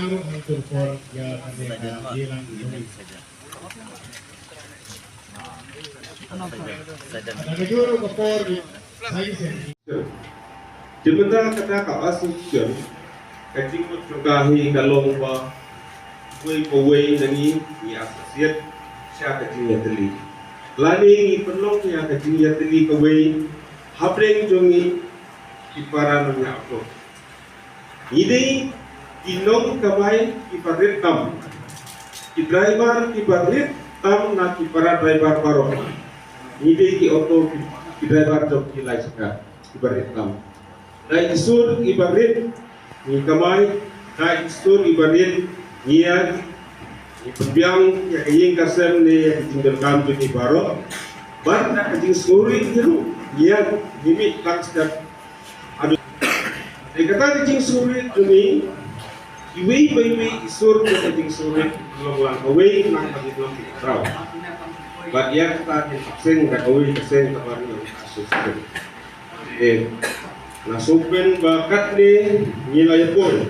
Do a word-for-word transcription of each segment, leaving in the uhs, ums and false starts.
Te mynta kata ka association, ka jingmut jong ka hi ka long ba uwei pa uwei na ngi ngi associate sha ka jingïatylli. Lane ngi pynlong ïa ka jingïatylli kawei hapdeng jong ngi ki para nongñiah. Ngi dei ki nongkamai kiba rit tam, ki driver kiba rit tam na ki para driver baroh. Ngi dei ki auto ki, ki driver jong ki lai shaka kiba rit tam. Da i sur iba rit ngi kamai, da i sur iba rit ngi ïa, ngi pynbiang ïa ka ïing ka sem ne ïa ka jingdonkam jong ki baroh. Bad da ka jingsngewrit ngi ruh ngi ïa, ngi mih tang step. Aduh. Te kata ka jingsngewrit jong ngi, iwei pa iwei i sur jong ka jingsngewrit long lang kawei lang ka jinglong ki khraw. Bad ïa kata ka seng da kawei ka seng kaba ngi long ka seng. Te nga sngewpen ba katne ngi la ïapoi.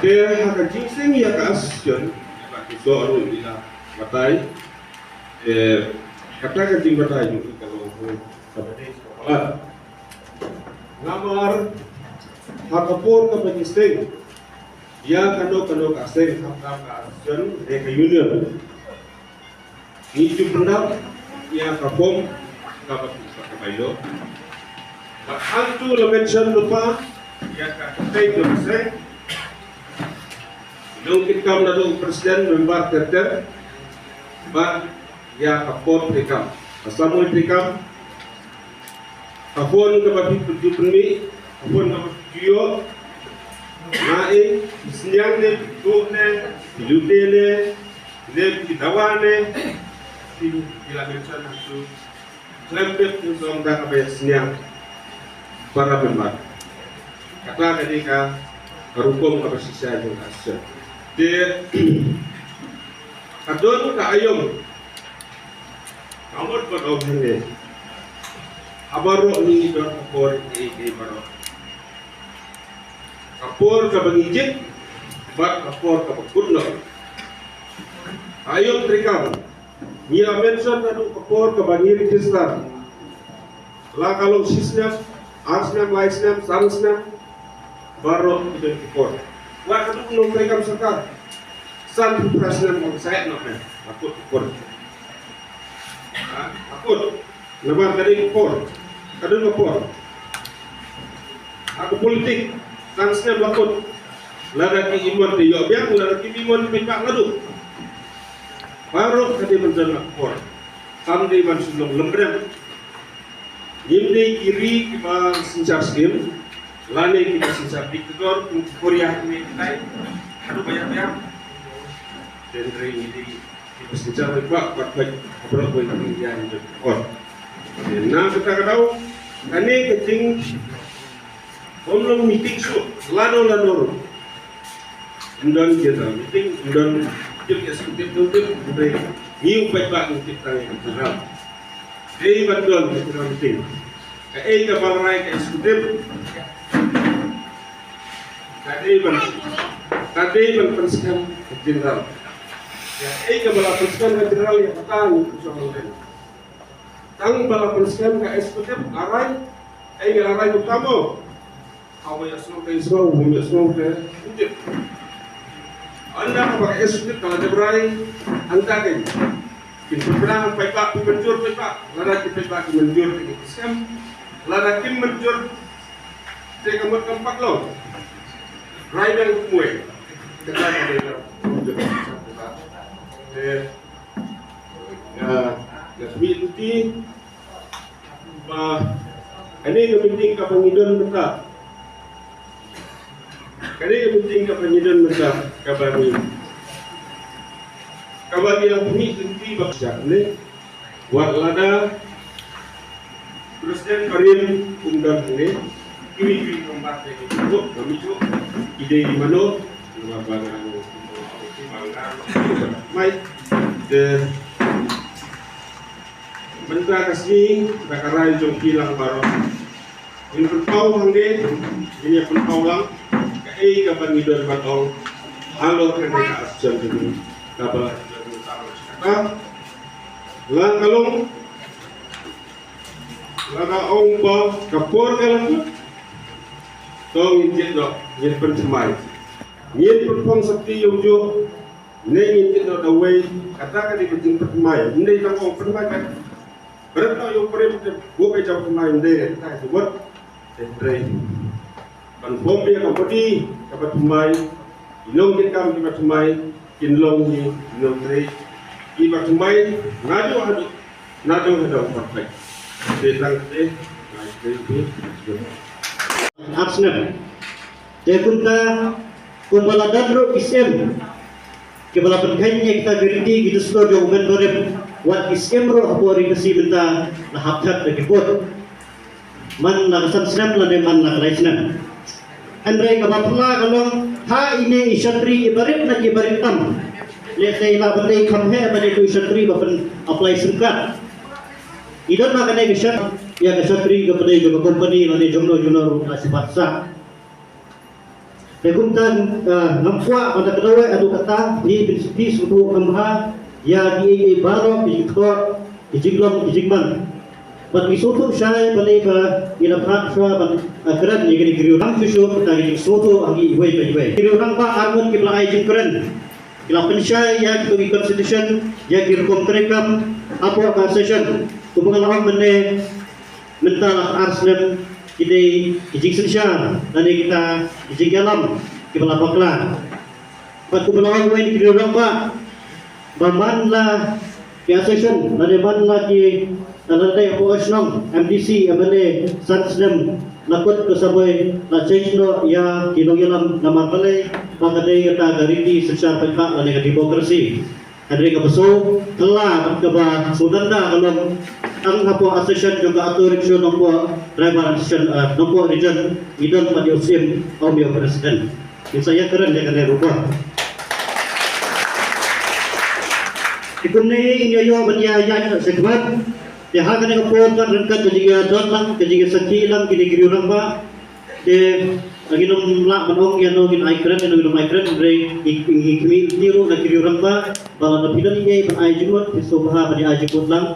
Te ha ka jingseng ïa ka association, ba ki soh ruh ngi la batai. Te kata ka jingbatai jong ngi ka long kaba dei kaba palat. Namar ha ka por kaba ngi seng ïa kano kano ka seng, khamtam ka association ne ka union, ngi ju pyndap ïa ka form kaba, kaba ïoh. Bad hangtu la mention lypa ïa ka kyrteng jong ka seng, nongkitkam naduh president, member ter ter, bad ïa ka pud treikam, ka samoi treikam, ka phone kaba phi ju pynmih, ka phone kaba phi ju ïoh. Naei, phi sniang ne, phi tuh ne, phi lute ne, ne phi dawa ne, phi, phi la mention hangtu. Khlem pep phi ong da kaba ïa sniang para member. Kata ka dei ka, ka rukom kaba shisha jong ka association. Te ka don ka aïom ka mut ban ong hangne. Ha baroh ngi don ka por ei ei baroh. Ka por kaba ngi jied bad ka por kaba kut noh. Aïom treikam. Ngi la mention naduh ka por kaba ngi register. La ka long shi snem, ar snem, lai snem, san snem. Baroh ki don ki por. Wat haduh nongtreikam sorkar. San phew phra snem ong sait noh ne. Akut ki por. Ha, akut. Namar ka dei ka por. Ka don ka por. Ha ka politik, san snem la kut. Lada ki ïa mon te ïoh biang, lada kim ïa mon te pynbak naduh. Baroh ka dei ban don ka por. Kam dei ban shu long lem brem. Ngim dei ki ri kiba synshar skim, lane kiba synshar diktator, kum ki Korea kine kitai. Haduh ba ïa biang. Hynrei ngi dei kiba synshar ri ba, ba, ba, ba, ba, ba, ïa ngi dei or. Na kata ka daw, kane ka jing, ym long meeting shuh, lano lano ruh. Ym don general meeting, ym don tip executive, tip, tip, tip, ngi u paidbah ngi tip tang ïa ka general. Dei ban don ka general meeting. Kaei kaba la rai ka executive, ka dei ban, ka dei ban pynskhem ka general. Kaei kaba la pynskhem ka general ïa kata ngi pynshong hangne. Tang ba la pynskhem ka executive la rai, ei ngi la rai kumta mo. Haba ïohsngew te ïohsngew, bym ïohsngew te ym tip. Ynda haba ka executive ka la dep rai, hangta kein. Kin pynbna ha paidbah, pynmynjur paidbah. Lada ki paidbah ki mynjur te ki pynskhem. Lada kim mynjur te ka mut kam pat long. Rai dang kumwei. Kata ka dei ka. Te nga, nga khmih lynti ba kane ka meeting kaba ngi don mynta. Kane ka meeting kaba ngi don mynta, kaba ngi, kaba ngi la khmih lynti ba shah ne. Wat lada President barim um don hangne, kiwei kiwei ki member te ki juk, ki dei mano, ki member nga, mai, te Mynta ka sngi da ka rai jong phi lang baroh. Ngin pynpaw hangne, ngin ïa pynpaw lang kaei kaba ngi don ban ong. Halor kane ka action jong ngi kaba la ka long, la ka ong ba ka por ka la kut. To ngin jied noh, ngin pynthymmai, ngin pynphong sopti ïa u juh. Ne ngin jied noh da uwei, kata ka dei ka jingpynthymmai. Ym dei tang ong pynthymmai ka, bret noh ïa u prim te buh ka jingpynthymmai, ym dei, kata ka jingwad. Te hynrei ban form ïa ka body kaba thymmai, ki nongkitkam kiba thymmai kin long hi ki nongtrei kiba thymmai naduh haduh, naduh haduh ba peit. Te tang te, ngai te te. Ar snem. Te kumta, kumba la don ruh ki snem kiba la pynkheiñ ïa kita ki riti ki dustur jong u Member barim, wat ki snem ruh hapoh Ri Khasi mynta la hap thep da ki vote. Man la ka san snem lane man la ka lai snem. Hynrei kaba phylla ka long, ha ine i shakri iba rit na iba rit tam, lehse i la ban dei kham heh ban ïa uto i shakri ba pyn apply sim card. I don ma kane ka shakri, ïa ka shakri kaba dei jong ka company lane jongno jongno ruh la shu pat sah. Te kumta, ah, ngam kwah ban da kdew eh haduh katta, phi phin sngewthuh kham bha ïa kiei kiei baroh ki jingthoh, ki jinglong, ki jingman. Bad ngi sngewthuh shai balei ba ngi la phah shuwa ban, ah, kren ïa kine ki riew rangbah, shuh shuh kita ki jingsngewthuh ha ngi iwei pa iwei. Ki riew rangbah ar ngut kiba la ai jingkren, ki la pynshai ïa kito ki constitution, ïa ki rukom treikam hapoh ka session. Kumba nga la ong mynne, mynta la ar snem ki dei ki jingsynshar lane kita ki jingïalam kiba la bakla. Bad kumba la ong wei na ki riew rangbah, ba man la ki association lane man la ki, lane hapoh shnong, M D C, M L A, san snem la kut ka samoi la change noh ïa ki nongïalam, namar balei? Ba ka dei kata ka riti synshar paidbah lane ka democracy. Hynrei kaba shu kylla bad kaba shu danda ka long, tang hapoh association jong ka Auto Rickshaw Nongpoh Driver Association, eh, Nongpoh Region, ngi don pat ïa u syiem, ym ïa u president. Ngin sa ïakren ïa kane ruh ba. Te kumne ngin ïa ïoh ban ïa ïa sha khmat. Te ha kane ka por pat ryngkat ka jingïadon lang, ka jingïasakhi lang kine ki riew rangbah. Te ngin ym lah ban ong ïa no ngin ai kren, ïa no ngin ym ai kren, hynrei ngi, ngi khmih lynti ruh na ki riew rangbah ba lada phi don ei ei ban ai jingmut, phi sngewbha ban ïa ai jingmut lang.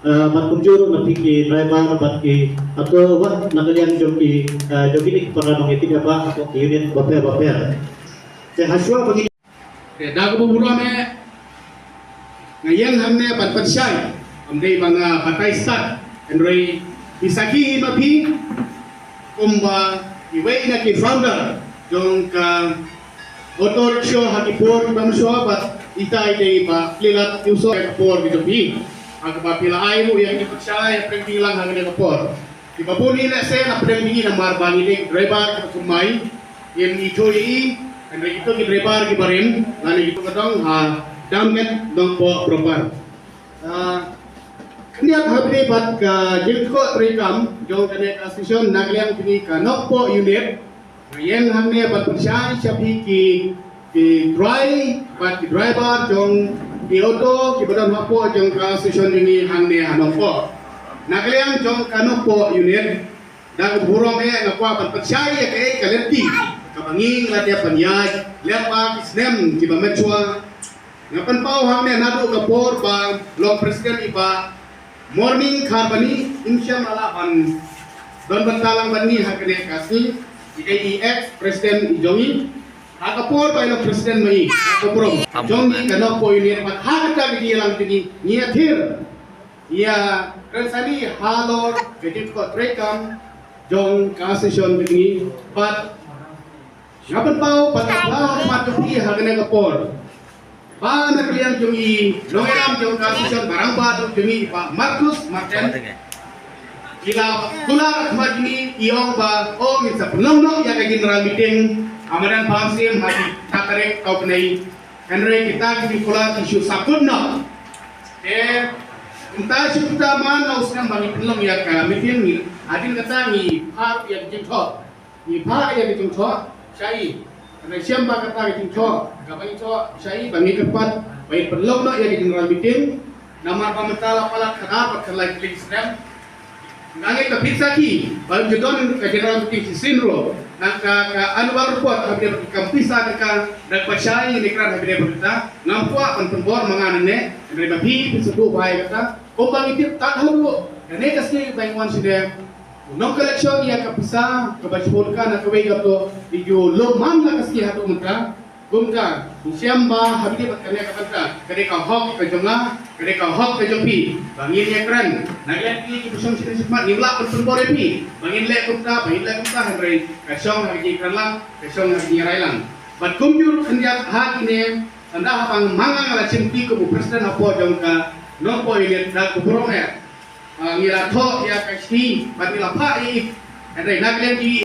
Eh, bad kumjuh ruh na phi ki driver bad ki auto, wat na ka liang jong ki, eh, jong kine ki para nongïakhun ïa ba hapoh ki unit bapher bapher. Te hashwa ba ngin Te da kaba burom eh, nga ïeng hangne ban pynshai, ym dei ba nga batai stad, hynrei phi sakhi hi ma phi, kumba iwei na ki founder jong ka auto rickshaw ha ki por kiba mynshuwa, bad ita i dei ba pynlait ïa u sor ka por ki jong phi. Ha kaba phi la ai ruh ïa ki pynshai, pynbilang ha kane ka por. Kiba bun hi lehse na pdeng jong ngi namar ba ngi dei ki driver kiba thymmai, ngim ithuh ïa i, hynrei kito ki driver kiba rim, lane kito ki dang ha Damgeit Nongpoh proper. Ah, khyndiat ha kane pat ka jingkhoh treikam jong kane ka association na ka liang jong ngi ka Nongpoh unit, nga ïeng hangne ban pynshai sha phi ki, ki trai bad ki driver jong ki auto kiba don hapoh jong ka station jong ngi hangne ha Nongpoh. Na ka liang jong ka Nongpoh unit, da kaba burom eh nga kwah ban pynshai ïa kaei ka lynti kaba ngi la dep ban ïaid lem bad ki snem kiba mynshuwa. Nga pynpaw hangne naduh ka por ba long president i Bah Morning Kharbani, im shym la lah ban don bynta lang bad ngi ha kane ka sngi, i dei i ex president i jong ngi. Ha ka por ba i long president ma i, ha ka por jong ngi ka Nongpoh unit, bad ha kata ka jingïalang jong ngi, ngi ïathir, ngi ïakren sani halor ka jingkhoh treikam jong ka session jong ngi, bad nga pynpaw bad nga phah ha khmat jong phi ha kane ka por ba na ka liang jong i nongïalam jong ka session ba rangbah jong i Bah Marcus Marten, i la kular ha khmat jong i, i ong ba, o, ngin sa pynlong noh ïa ka general meeting ha madan Pamsiem ha ki khat tarik taïew bnai. Hynrei kita ki jingkular ki shu sahkut noh. Te mynta shu kumta man la u snem ba ngi pynlong ïa ka meeting, ngi, hadien kata ngi phah ïa ka jingthoh. Ngi phah ïa ka jingthoh sha i. Hynrei shem ba kata ka jingthoh kaba ngi thoh sha i ba ngi kyrpad ba in pynlong noh ïa ka general meeting. Namar ba mynta la palat khatar bad khatlai tylli ki snem. Nga ngeit ka pisa ki, ba ju don ka general meeting shisien ruh. Na ka, ka annual report ha bynta ka pisa ka, ka da ka pashai ne kran ha bynta ka. Ngam kwah ban pynbor ma nga ne, hynrei ma phi phi sngewthuh bha ïa kata. Kumba ngi tip tad haduh kane ka sngi ba ngi wan shane, nongkha election ïa ka pisa kaba shiphew tyngka na kawei ka phew, ki ju lum man la ka sngi haduh mynta. Kumta, ngi shem ba ha bynta kane ka bynta, ka dei ka hok ka jong nga, ka dei ka hok ka jong phi ba ngin ïakren. Na ka liang ki, ki ba shong shisien shakhmat ngim lah ban pynbor ïa phi ba ngin leh kumta, ba ngin leh kumta, hynrei ka shong ha ka jingkren lang, ka shong ha ka jingïarai lang. Bad kumjuh ruh khyndiat ha kine, ynda haba ma nga nga la shim kti kum u president hapoh jong ka Nongpoh Unit da ka burom eh, ah, ngi la thoh ïa ka sngi bad ngi la phah ïa i. Hynrei na ka liang ki